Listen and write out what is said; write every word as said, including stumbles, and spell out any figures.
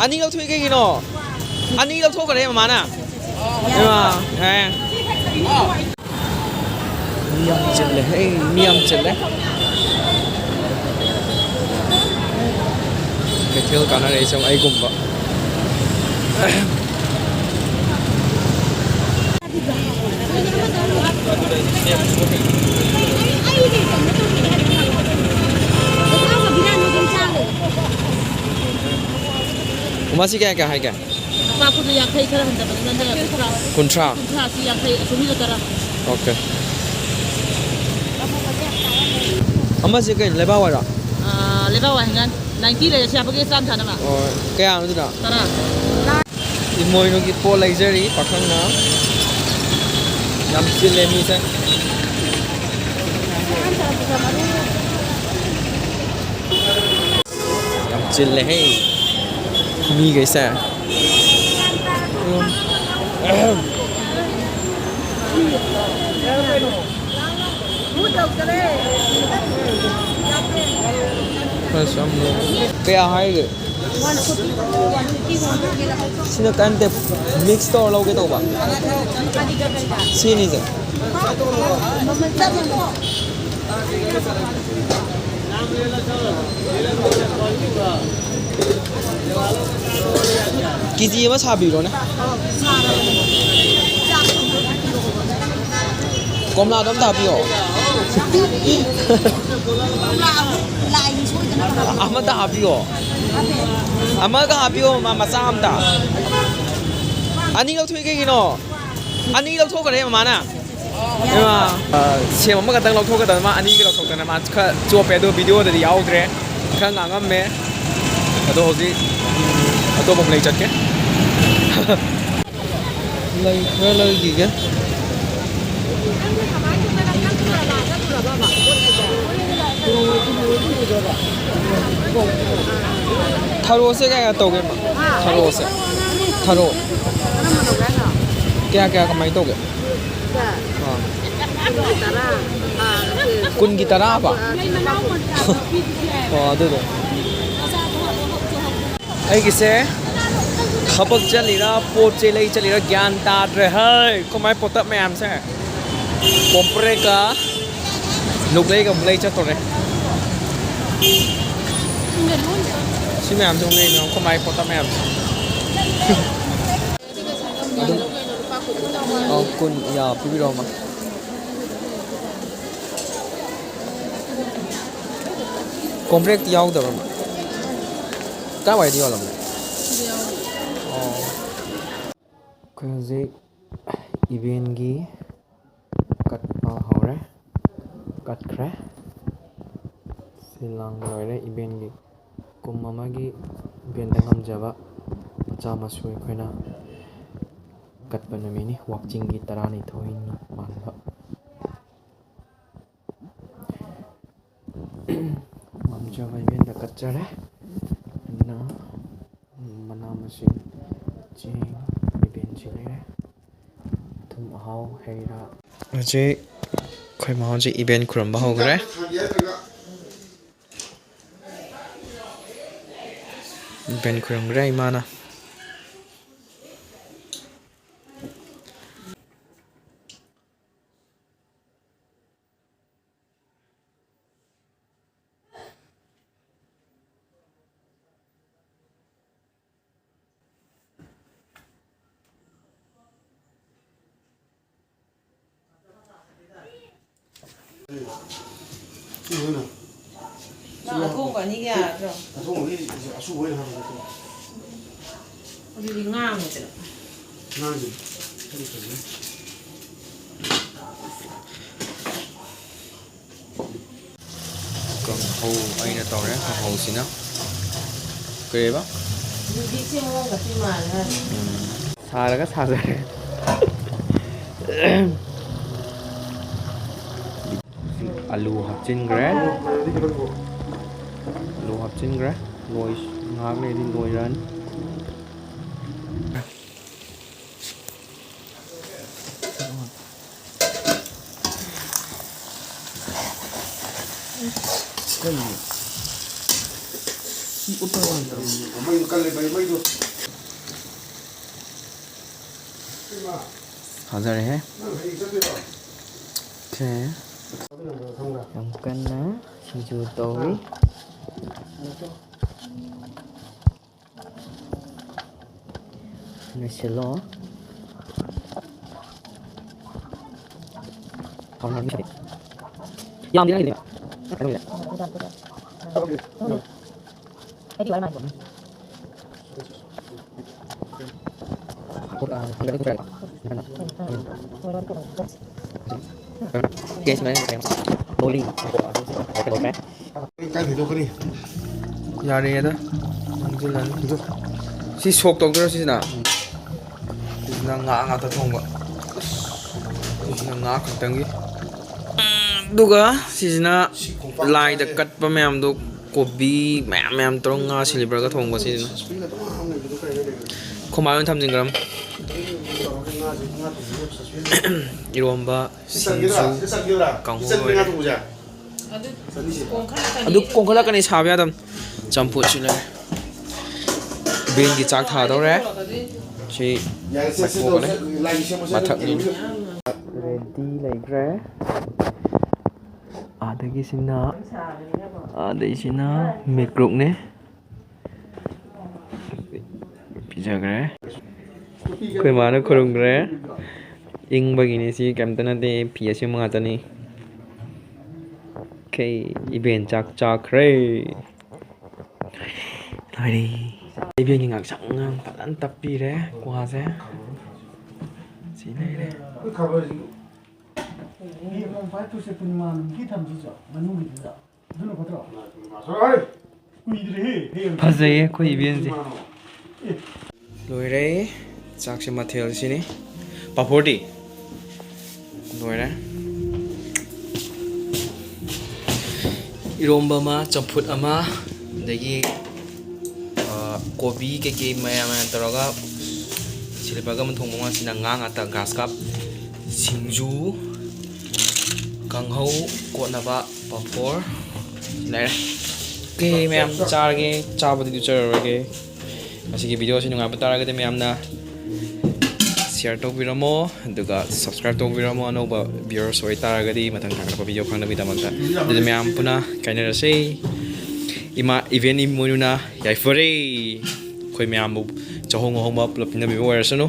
ꯑꯅꯤ ꯂꯧꯊꯣꯛꯏ ꯀꯩꯒꯤꯅꯣ? ꯑꯅꯤ ꯂꯧꯊꯣꯛꯈ꯭ꯔꯦ ꯃꯃꯥꯅ꯫ ꯏꯃꯥ, ꯑꯦ꯫ ꯃꯤ ꯌꯥꯝ ꯆꯤꯜꯂꯦ꯫ ꯑꯩ ꯃꯤ ꯌꯥꯝ ꯆꯤꯜꯂꯦ꯫ ꯀꯩꯊꯦꯜ ꯀꯥꯟꯅꯔꯛꯏꯁꯦ ꯑꯩꯒꯨꯝꯕ꯫ ꯃꯁꯤ ꯀꯌꯥ ꯀꯌꯥ ꯍꯥꯏꯒꯦ? ꯂꯨꯄꯥ ꯀꯨꯟ ꯌꯥꯡꯈꯩ ꯈꯔ ꯍꯟꯊꯕꯅꯤꯅꯅꯦ, ꯀꯨꯟꯊ꯭ꯔꯥ꯫ ꯀꯨꯟꯊ꯭ꯔꯥ? ꯀꯨꯟꯊ꯭ꯔꯥ, ꯁꯤ ꯌꯥꯡꯈꯩ, ꯑꯁꯣꯝꯒꯤꯗꯣ ꯇꯔꯥ꯫ ꯑꯣꯀꯦ꯫ ꯑꯃꯁꯦ ꯀꯩꯅꯣ, ꯂꯩꯕꯥꯛ ꯋꯥꯏꯔꯣ? ꯑꯥ, ꯂꯩꯕꯥꯛ ꯋꯥꯏ ꯍꯪꯒꯥꯝ꯫ ꯅꯥꯏꯟꯇꯤ ꯂꯩꯔꯁꯤ ꯍꯥꯞꯄꯒꯦ, ꯆꯥꯝ ꯁꯥꯅꯕ꯫ ꯑꯣ, ꯀꯌꯥꯅꯣ ꯑꯗꯨꯅ? ꯇꯔꯥ꯫ ꯏꯃꯣꯏꯅꯨꯒꯤ ꯄꯣꯠ ꯂꯩꯖꯔꯤ ꯄꯥꯈꯪꯅ꯫ ꯌꯥꯝ ꯆꯤꯜꯂꯦ ꯃꯤꯁꯦ꯫ ꯌꯥꯝ ꯆꯤꯜꯂꯦꯍꯦ ꯃꯤꯈꯩꯁꯦ꯫ ꯈꯔꯁꯨ ꯌꯥꯝ ꯂꯧ꯫ ꯀꯌꯥ ꯍꯥꯏꯒꯦ? One forty, one fifty, one fifty. ꯁꯤꯅ ꯀꯟꯇꯦ, ꯃꯤꯛꯁ ꯇꯧꯔ ꯂꯧꯒꯦ ꯇꯧꯕ꯫ ꯁꯤꯅꯤꯁꯦ꯫ ꯃꯃꯜ ꯆꯞ ꯃꯥꯟꯅꯩ꯫ ꯀꯦꯖꯤ ꯑꯃ ꯁꯥꯕꯤꯔꯣꯅꯦ꯫ ꯀꯣꯝꯂꯥꯗꯣ ꯑꯝꯇ ꯍꯥꯞꯄꯤꯌꯣ꯫ ꯑꯃꯇ ꯍꯥꯞꯄꯤꯌꯣ꯫ ꯑꯃꯒ ꯍꯥꯞꯄꯤꯌꯣ, ꯃꯥ ꯃꯆꯥ ꯑꯝꯇ꯫ ꯑꯅꯤ ꯂꯧꯊꯣꯛꯏ ꯀꯩꯒꯤꯅꯣ? ꯑꯅꯤ ꯂꯧꯊꯣꯛꯈ꯭ꯔꯦ ꯃꯃꯥꯅ꯫ ꯏꯃꯥ, ꯑ, ꯁꯦꯝ ꯑꯃꯈꯛꯇꯪ ꯂꯧꯊꯣꯛꯀꯗꯕ, ꯃꯥ ꯑꯅꯤꯒ ꯂꯧꯊꯣꯛꯇꯅ, ꯃꯥ ꯈꯔ ꯆꯣꯞꯄꯦ, ꯑꯗꯣ ꯚꯤꯗꯤꯑꯣꯗꯗꯤ ꯌꯥꯎꯗ꯭ꯔꯦ, ꯈꯔ ꯉꯥꯡꯉꯝꯃꯦ꯫ ꯑꯗꯣ ꯍꯧꯖꯤꯛ, ꯎꯝ, ꯑꯇꯣꯞꯄ ꯑꯃ ꯂꯩ ꯆꯠꯀꯦ꯫ ꯂꯩ ꯈꯔ ꯂꯩꯈꯤꯒꯦ꯫ ꯊꯔꯣꯁꯦ ꯀꯌꯥ ꯀꯌꯥ ꯇꯧꯒꯦ, ꯏꯃꯥ? ꯊꯔꯣꯁꯦ꯫ ꯊꯔꯣ꯫ ꯀꯌꯥ ꯀꯌꯥ ꯀꯃꯥꯏꯅ ꯇꯧꯒꯦ? ꯑꯥ꯫ ꯀꯨꯟꯒꯤ ꯇꯔꯥ ꯍꯥꯏꯕ? ꯑꯣ, ꯑꯗꯨꯗꯣ꯫ ꯑꯩꯒꯤꯁꯦ ꯊꯕꯛ ꯆꯠꯂꯤꯔꯥ, ꯄꯣꯠ ꯆꯩ ꯂꯩ ꯆꯠꯂꯤꯔꯥ ꯒ꯭ꯌꯥꯟ ꯇꯥꯗ꯭ꯔꯦ꯫ ꯍꯩ, ꯈꯨꯃꯥꯏ ꯄꯣꯠꯇꯞ ꯃꯌꯥꯝꯁꯦ꯫ ꯀꯣꯝꯄ꯭ꯔꯦꯛꯀ ꯂꯨꯛꯂꯩꯒ ꯑꯃꯨꯛ ꯂꯩ ꯆꯠꯇꯣꯔꯦ꯫ ꯁꯤ ꯃꯌꯥꯝꯁꯦ ꯑꯃꯨꯛ ꯂꯩꯅꯤ, ꯈꯨꯃꯥꯏ ꯄꯣꯠꯇꯞ ꯃꯌꯥꯝꯁꯦ꯫ ꯑꯗꯨꯝ, ꯑ, ꯀꯨꯟ, ꯌꯥ, ꯄꯤꯕꯤꯔꯛꯑꯣ, ꯑꯃ꯫ ꯀꯣꯝꯄ꯭ꯔꯦꯛꯇꯤ ꯌꯥꯎꯗꯕ꯭ꯔꯣ? ꯀꯥꯏꯋꯥꯏꯗ ꯌꯣꯜꯂꯝꯒꯦ? ꯑꯣ꯫ ꯑꯩꯈꯣꯏ ꯍꯧꯖꯤꯛ ꯏꯚꯦꯟꯒꯤ ꯀꯠꯄ ꯍꯧꯔꯦ꯫ ꯀꯠꯈ꯭ꯔꯦ꯫ ꯁꯤ ꯂꯥꯡꯕ ꯂꯣꯏꯔꯦ꯫ ꯏꯚꯦꯟꯒꯤ ꯀꯨꯝ ꯑꯃꯒꯤ ꯏꯚꯦꯟꯗ ꯉꯝꯖꯕ ꯃꯆꯥ ꯃꯁꯨ ꯑꯩꯈꯣꯏꯅ ꯀꯠꯄ ꯅꯨꯃꯤꯠꯅꯤ꯫ ꯋꯥꯛꯆꯤꯡꯒꯤ ꯇꯔꯥꯅꯤꯊꯣꯏꯅꯤ ꯄꯥꯟꯕ꯫ ꯉꯝꯖꯕ ꯏꯚꯦꯟꯗ ꯀꯠꯆꯔꯦ꯫ ꯑꯗꯨꯅ ꯃꯅꯥ ꯃꯁꯤꯡ, ꯆꯦꯡ, ꯏꯚꯦꯟꯁꯤ ꯂꯩꯔꯦ꯫ ꯑꯊꯨꯝ ꯑꯍꯥꯎ, ꯍꯩ ꯔꯥ꯫ ꯍꯧꯖꯤꯛ ꯑꯩꯈꯣꯏ ꯃꯥ ꯍꯧꯖꯤꯛ ꯏꯚꯦꯟ ꯈꯨꯔꯨꯝꯕ ꯍꯧꯈ꯭ꯔꯦ꯫ ꯄꯦꯟ ꯈꯨꯔꯨꯝꯈ꯭ꯔꯦ ꯏꯃꯥꯅ꯫ ꯅꯪ ꯑꯊꯣꯡꯕ ꯑꯅꯤꯒ ꯌꯥꯔꯗ꯭ꯔꯣ? ꯑꯊꯣꯡꯕꯒꯤ ꯑꯁꯨꯕ ꯑꯣꯏꯅ ꯍꯥꯞꯄꯒꯦ꯫ ꯑꯗꯨꯗꯤ ꯉꯥꯡꯉꯨꯗꯅ꯫ ꯉꯥꯡꯁꯦ꯫ ꯀꯔꯤ ꯇꯧꯒꯦ? ꯀꯥꯡꯍꯧ ꯑꯩꯅ ꯇꯧꯔꯦ꯫ ꯀꯥꯡꯍꯧꯁꯤꯅ ꯀꯔꯤꯕ? ꯅꯨꯃꯤꯠꯁꯦ ꯃꯑꯣꯡ ꯈꯛꯇꯤ ꯃꯥꯜꯂꯦ ꯍꯥꯏꯕ꯫ ꯎꯝ꯫ ꯁꯥꯔꯒ ꯁꯥꯖꯔꯦ꯫ ꯑꯂꯨ ꯍꯥꯞꯆꯤꯟꯈ꯭ꯔꯦ꯫ ꯑꯂꯨ ꯍꯥꯞꯆꯤꯟꯈ꯭ꯔꯦ꯫ ꯂꯣꯏ-, ꯉꯥꯏꯍꯥꯛ ꯂꯩꯔꯗꯤ ꯂꯣꯏꯔꯅꯤ꯫ ꯀꯩꯅꯣ? ꯁꯤ ꯎꯠꯄ ꯌꯥꯗ꯭ꯔꯣ? ꯃꯩꯗꯣ ꯀꯜꯂꯦ, ꯃꯩ, ꯃꯩꯗꯣ꯫ ꯐꯖꯔꯦꯍꯦ꯫ ꯅꯪ ꯍꯌꯦꯡ ꯆꯠꯇꯣꯏꯔꯣ? ꯁꯦ꯫ ꯌꯥꯝ ꯀꯟꯅ ꯁꯤꯡꯖꯨ ꯇꯧꯔꯤ꯫ ꯅꯩꯁꯤꯜꯂꯣ꯫ ꯌꯥꯝꯗꯤ ꯅꯪꯒꯤꯗꯤ꯫ ꯀꯥꯏ ꯊꯣꯏꯗꯣꯛꯀꯅꯤ? ꯌꯥꯔꯦꯗ, ꯅꯝꯁꯤꯜꯂꯅꯤ꯫ ꯁꯤ ꯁꯣꯛ ꯇꯧꯗꯣꯏꯔꯣ ꯁꯤꯁꯤꯅ? ꯁꯤꯁꯤꯅ ꯉꯥ ꯉꯥꯛꯇ ꯊꯣꯡꯕ꯫ ꯁꯤꯁꯤꯅ ꯉꯥ ꯈꯛꯇꯪꯒꯤ꯫ ꯑꯗꯨꯒ ꯁꯤꯁꯤꯅ ꯂꯥꯏꯗ ꯀꯠꯄ ꯃꯌꯥꯝꯗꯣ, ꯀꯣꯕꯤ ꯃꯌꯥꯝ ꯃꯌꯥꯝ ꯇꯧꯔꯒ ꯉꯥ ꯁꯤꯂꯤꯕꯔꯒ ꯊꯣꯡꯕ ꯁꯤꯁꯤꯅ꯫ ꯈꯣꯃꯥꯏ ꯑꯣꯏꯅ ꯊꯝꯖꯤꯟꯈ꯭ꯔꯝ꯫ ꯏꯔꯣꯝꯕ, ꯁꯤꯡꯖꯨ, ꯀꯥꯡꯍꯧ ꯂꯣꯏꯔꯦ꯫ ꯑꯗꯨ ꯀꯣꯡꯈꯠꯂꯛꯀꯅꯤ, ꯁꯥꯕ ꯌꯥꯗꯕ꯫ ꯆꯝꯐꯨꯠꯁꯨ ꯂꯩꯔꯦ꯫ ꯕꯦꯟꯒꯤ ꯆꯥꯛ ꯊꯥꯗꯧꯔꯦ꯫ ꯁꯤ ꯃꯈꯣꯛꯅꯦ, ꯃꯊꯛꯅꯤ꯫ ꯔꯦꯗꯤ ꯂꯩꯈ꯭ꯔꯦ꯫ ꯑꯥꯗꯒꯤꯁꯤꯅ, ꯑꯥꯗꯩꯁꯤꯅ ꯃꯤꯛꯔꯨꯛꯅꯦ꯫ ꯄꯤꯖꯈ꯭ꯔꯦ꯫ ꯑꯩꯈꯣꯏ ꯃꯥꯅ ꯈꯨꯔꯨꯝꯈ꯭ꯔꯦ꯫ ꯏꯪꯕꯒꯤꯅꯤ ꯁꯤ, ꯀꯩꯝꯇ ꯅꯠꯇꯦ, ꯐꯤ ꯑꯁꯦꯡꯕ ꯉꯥꯛꯇꯅꯤ꯫ ꯑꯣꯀꯦ, ꯏꯕꯦꯟ ꯆꯥꯛ ꯆꯥꯈ꯭ꯔꯦ꯫ ꯂꯣꯏꯔꯦ꯫ ꯏꯕꯦꯟꯒꯤ ꯉꯥꯛꯁꯪ ꯉꯥꯡ ꯐꯖꯅ ꯇꯞꯄꯤꯔꯦ ꯀ꯭ꯋꯥꯁꯦ꯫ ꯁꯤ ꯂꯩꯔꯦ꯫ ꯃꯤ ꯑꯃꯃꯝ ꯄꯥꯏ ꯇꯨꯁꯦ ꯄꯨꯔꯅꯤꯃꯥ ꯅꯨꯃꯤꯠꯀꯤ ꯊꯝꯁꯤꯁꯨ ꯃꯅꯨꯡꯒꯤꯗꯨꯗ꯫ ꯑꯗꯨꯅ ꯐꯠꯇ꯭ꯔꯣ? ꯀꯨꯏꯗ꯭ꯔꯦꯍꯦ, ꯍꯌꯦꯡ꯫ ꯐꯖꯩꯌꯦ ꯑꯩꯈꯣꯏ ꯏꯕꯦꯟꯁꯦ꯫ ꯑꯦ꯫ ꯂꯣꯏꯔꯦ꯫ ꯆꯥꯛꯁꯦ ꯃꯊꯦꯜꯁꯤꯅꯤ꯫ ꯄꯥꯐꯣꯔꯗꯤ? ꯂꯣꯏꯔꯦ꯫ ꯏꯔꯣꯝꯕ ꯑꯃ, ꯆꯝꯐꯨꯠ ꯑꯃ, ꯑꯗꯒꯤ, ꯑ, ꯀꯣꯕꯤ ꯀꯩꯀꯩ ꯃꯌꯥꯝ ꯃꯌꯥꯝ ꯇꯧꯔꯒ ꯁꯤꯜꯂꯤꯕꯒ ꯑꯃ ꯊꯣꯡꯕ ꯑꯃ, ꯁꯤꯅ ꯉꯥ ꯉꯥꯛꯇ, ꯒ꯭ꯔꯥꯁ ꯀꯥꯞ, ꯁꯤꯡꯖꯨ, ꯀꯥꯡꯍꯧ, ꯀꯣꯠꯅꯕ ꯄꯥꯐꯣꯔ ꯂꯩꯔꯦ꯫ ꯑꯣꯀꯦ, ꯃꯌꯥꯝ ꯆꯥꯔꯒꯦ, ꯆꯥꯕꯗꯤ ꯆꯠꯆꯔꯔꯣꯏꯒꯦ꯫ ꯃꯁꯤꯒꯤ ꯚꯤꯗꯤꯑꯣꯁꯤ ꯅꯨꯡꯉꯥꯏꯕ ꯇꯥꯔꯒꯗꯤ ꯃꯌꯥꯝꯅ ꯁꯤꯌꯔ ꯇꯧꯕꯤꯔꯝꯃꯣ, ꯑꯗꯨꯒ ꯁꯕꯁꯀ꯭ꯔꯥꯏꯕ ꯇꯧꯕꯤꯔꯝꯃꯣ, ꯑꯅꯧꯕ ꯚꯤꯌꯨꯋꯔꯁ ꯑꯣꯏꯇꯥꯔꯒꯗꯤ ꯃꯊꯪ ꯊꯥꯒꯠꯂꯛꯄ ꯚꯤꯗꯤꯑꯣ ꯈꯪꯅꯕꯒꯤꯗꯃꯛꯇ꯫ ꯑꯗꯨꯗꯤ ꯃꯌꯥꯝ ꯄꯨꯟꯅ ꯀꯥꯏꯅꯔꯁꯦ꯫ ꯏꯃꯥ ꯏꯕꯦꯟ ꯏꯃꯣꯏꯅꯨꯅ ꯌꯥꯏꯐꯔꯦ꯫ ꯑꯩꯈꯣꯏ ꯃꯌꯥꯝꯕꯨ ꯆꯍꯣꯡ ꯑꯍꯣꯡꯕ ꯄꯨꯂꯞ ꯄꯤꯅꯕꯤꯕ ꯑꯣꯏꯔꯁꯅꯨ꯫